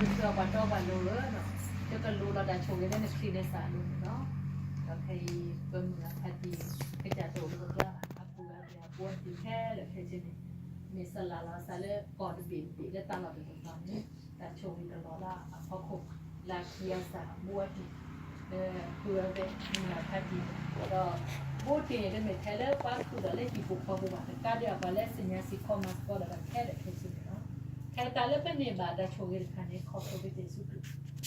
ပှၤတီပှၤလိၤဧၢ, တကလူးလီၤတၢ်ဆိၣ်ဂ့ၤလၢနချံနသၣ်အလိၤန့ၣ်လီၤ. ဒီးခဲအံၤ ပမုၢ်ဂၤဖါတံၢ် ကစၢ်တအိၣ်လၢပကျါဘၣ်, အပူၤဂၤသ့ၣ်အဘိအတံၢ်ခဲလၢာ်ခဲဆ့န့ၣ် မ့ၢ်စလၢ်လီၤအသးလၢကီၢ်တဘ့ၣ်တဘ့ၣ်လၢတၢ်လီၢ်တတီၤတီၤန့ၣ် တၢ်ဆိၣ်ဂ့ၤကလီၤလၢအဖီခိၣ်, လၢခံအသၣ်အဘိအတံၢ် လၢဃုအဝဲမုၢ်ဂၤဖါတံၢ်, ဒီးဘိတ့ၢ်န့ၣ် တမ့ၢ်ထဲလၢပှၤခုၣ်ဒီးလၢဟံၣ်ပူၤဃီပူၤဘၣ်, တကးဒံးအပှၤလၢသ့ၣ်ညါစ့ၢ်ကီးမၤသကိးဒီးတၢ်ခဲလၢာ်ခဲဆ့န့ၣ်လီၤ. ခဲအံၤတၢ်လၢပန့ၢ်ဘၣ်တၢ်ဆိၣ်ဂ့ၤတခါန့ၣ် ခီဖျိကစၢ်ယ့ၣ်ၡူးခရံာ်,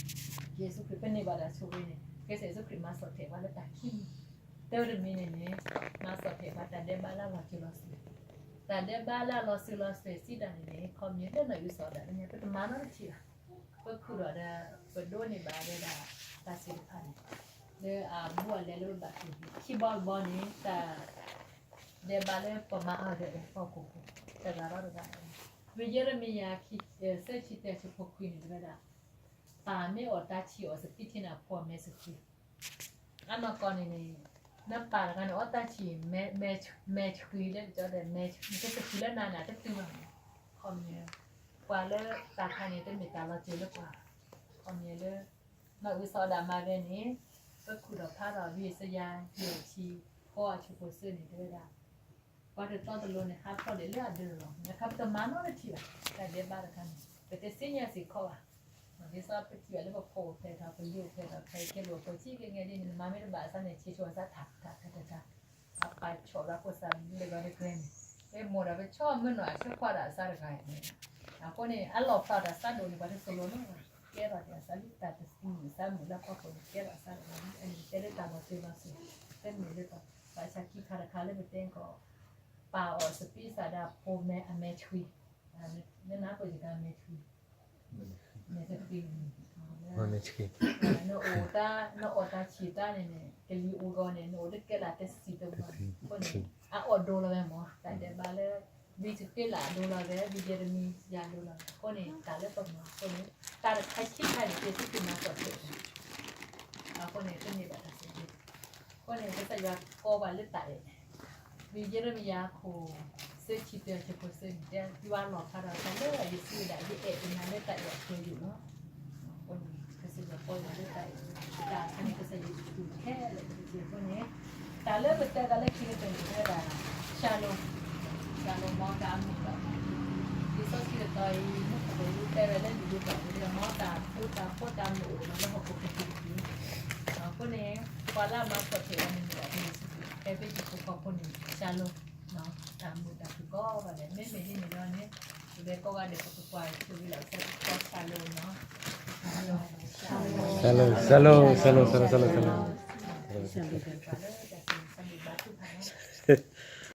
ကစၢ်ယ့ၣ်ၡူးခရံာ်ပန့ၢ်ဘၣ်တၢ်ဆိၣ်ဂ့ၤန့ၣ် ကစၢ်ယ့ၣ်ၡူးခရံာ်မၤစၢၤထဲးပှၤလၢတၢ်ခံမံၤ, တၢ်တမံၤန့ၣ်န့ၣ် မၤစၢၤထဲးပှၤတၢ်ဒဲးဘးလၢအလီၤစၢၤလီၤသွဲၣ်, တၢ်ဒဲးဘးလၢအလီၤစၢၤလီၤသွဲၣ်စံးတၢ်န့ၣ်န့ၣ် ခီပညီလၢနီၢ်အုၣ်စီၤဒၣ်လၢညါ ပတမၤနီတထံၣ်ဘၣ်. ပခုၣ်ဒီးဒီး ပဒိးန့ၢ်ဘၣ်ဝဲဒၣ်တၢ်စံးတဖၣ်န့ၣ် လၢအဘူးအလဲလၢပဘၣ်တ့ၢ်, ခံဘီတဘီန့ၣ် တၢ်ဒဲးဘးလၢပမၤအါဒီးပှၤဟီၣ်ခိၣ်ဖိ တဂၤဒီးတဂၤ, ဝံယံးရမံယၤ သၢဆံတၢဆၢဖိခွံန့ၣ် တဲဝဲဒၣ် ပၢ်မ့ၢ်အီၣ်တၢ်ဆံးအီၣ်စပံးထံန့ၣ် အဖိအမဲာ်ဆှံ အနီၢ်ကီၢ်န့ၣ်န့ၣ် နပၢ်တဂၤန့ၣ် အီၣ်တၢ်ဆံး မဲာ်ဆှံလၢကၠီဒီး မဲာ်ဆှံလၢနၤန့ၣ် အတတုၤဘၣ်န့ၣ်, ခီပညီ ပှၤလၢတၢ်ခါန့ၣ် တမ့ၢ်တၢ်လီၤစၢၤလၢပှၤ, ခီပညီလၢ နီၢ်အုၣ်စီၤဒၣ်မၤဝဲန့ၣ် ပခုၣ်ဒီးဖးဒီးဝံယၡါယၤ ယဲၢ်ဆံဃိးအဆၢဖိသၢန့ၣ် တဲဝဲဒၣ် ပှၤတတီတလိၤန့ၣ် ဟးထီၣ်ဒံးလၢအဒၢးလီၤ. အခါပတမၤနီတထံၣ်ဘၣ်, တၢ်ဒဲးဘးတခါန့ၣ် ပတသ့ၣ်ညါစ့ၢ်ကီးဘၣ်. ဒ်သိးပထံၣ်ဘၣ်လၢပဖိအိၣ်ဖျဲၣ်ထီၣ် ပလံၤအိၣ်ဖျဲၣ်ထီၣ် ခဲအံၤခဲလိာ် ပှၤစံးက့ၤကဲဒ်န့ၣ် နမၤမ့ၢ်တဘၣ်အသးန့ၣ် ဆံးဆိအသးထးထးထးထးထး အပာ်ဆီၣ်ဒီးဖိသၣ်တဂၤတဂၤန့ၣ် ပမိၢ်ဒီးပဆီမုၢ်နီၢ်အဆၢကွၢ်ဒီးအသးတဂၤန့ၣ် အဃိန့ၣ် အလီၢ်ဖျါတၢ်သးဒိၣ်န့ၣ် ပှၤတသိၣ်လိနီတဂၤ ကဲထီၣ်က့ၤအသးလၢတၢ်တမုာ်သးမုာ်လၢဖီခိၣ်န့ၣ် ကဲထီၣ်အသးတဂၤန့ၣ် အန့ၣ်တဲလၢတၢ်လီၤစၢၤလီၤသွဲၣ် တမ့ၢ်လၢတၢ် ဘၣ်ဆၣ်ခံခါတခါလၢပတဲကီး ပၢ်အီၣ်စပံးသၣ်ဒီးဖိမဲာ်အမဲာ်ဆှံ နနၢ်ပၢၢ်စ့ၢ်ကီးမဲာ်ဆှံ မဲာ်ဆှံ မဲာ်ဆှံ နအိၣ်တၢ် နအီၣ်တၢ်ဆံးတၢ်န့ၣ်န့ၣ် ကလံၤအိၣ်ဂီၤန့ၣ် နအိၣ်တကဲလၢတဆံတဘျီန့ၣ် အဃိန့ၣ် အအီၣ်ဒိလီၤဝဲမး တၢ်ဒဲးဘးလၢ ဝံစက့လးအဒိလီၤဝဲ ဝံယံးရမံယၤအဒိလီၤဝဲ အဃိန့ၣ် တၢ်လၢပမၤအဃိန့ၣ် တၢ်တခါခံခါန့ၣ် က့ၤသုတမၤကီၢ်ဆိး အဃိန့ၣ် တမ့ၢ်ဘၣ်တၢ်ဆိၣ်ဂ့ၤ အဃိန့ၣ် ကစၢ်ယွၤကိးပှၤလၢတၢ်အဲၣ် ဝံယံးရမံယၤအခိၣ် သၢဆံတၢဆၢဖိသၢန့ၣ် တဲ ယွၤလီၣ်ဖျါထီၣ်အသးလၢယစုဝဲဒၣ် ယအဲၣ်ယနၤလၢတၢ်အဲၣ်အပူၤယိာ်လီၤ. အဃိန့ၣ် ကစၢ်ယွၤကိးပှၤလၢတၢ်အဲၣ် တၢ်အခါန့ၣ် ကစၢ်ယွၤတူၢ်ခဲလၢာ်ခဲဆ့အဃိန့ၣ် တၢ်လၢပတဲတၢ်လၢခံကတၢၢ်န့ၣ် တဲဝဲဒၣ် ရှၤလိာ် ရှၤလိာ် မ်တၢ်မုာ်ဘၣ်တၢ် လံာ်စီဆှံတတီၤအံၤ မူခိၣ်ကလူးတဲဝဲလၢလံာ်ဒ်သိးန့ၣ် မ်တၢ်ဃူတၢ်ဖိးတၢ်မုာ်အိၣ်ဒီးလၢဟီၣ်ခိၣ်ကပူၤတက့ၢ်. အဃိန့ၣ် ပှၤလၢအမၤဆီၣ်ထွဲအီၤန့ၣ်မ့ၢ်ဒၣ်ကစၢ်ယ့ၣ်ၡူးခရံာ် ဖဲပဟံၣ်ဖိဃီဖိန့ၣ် ရှၤလိာ် တၢ်မုာ်တၢ်ခုၣ်ကိးဂၤဒဲး မ့မ့ၢ်ဒ်န့ၣ်ဒီးန့ၣ် ပဝဲကိးဂၤဒဲး ပကကွၢ်ဆိၣ်ဂ့ၤလီၤ ပကကွၢ်ရှၤလိာ်နီၤ ရှၤလိာ် ရှၤလိာ် ရှၤလိာ် ရှၤလိာ် ရှၤလိာ် ရှၤလိာ်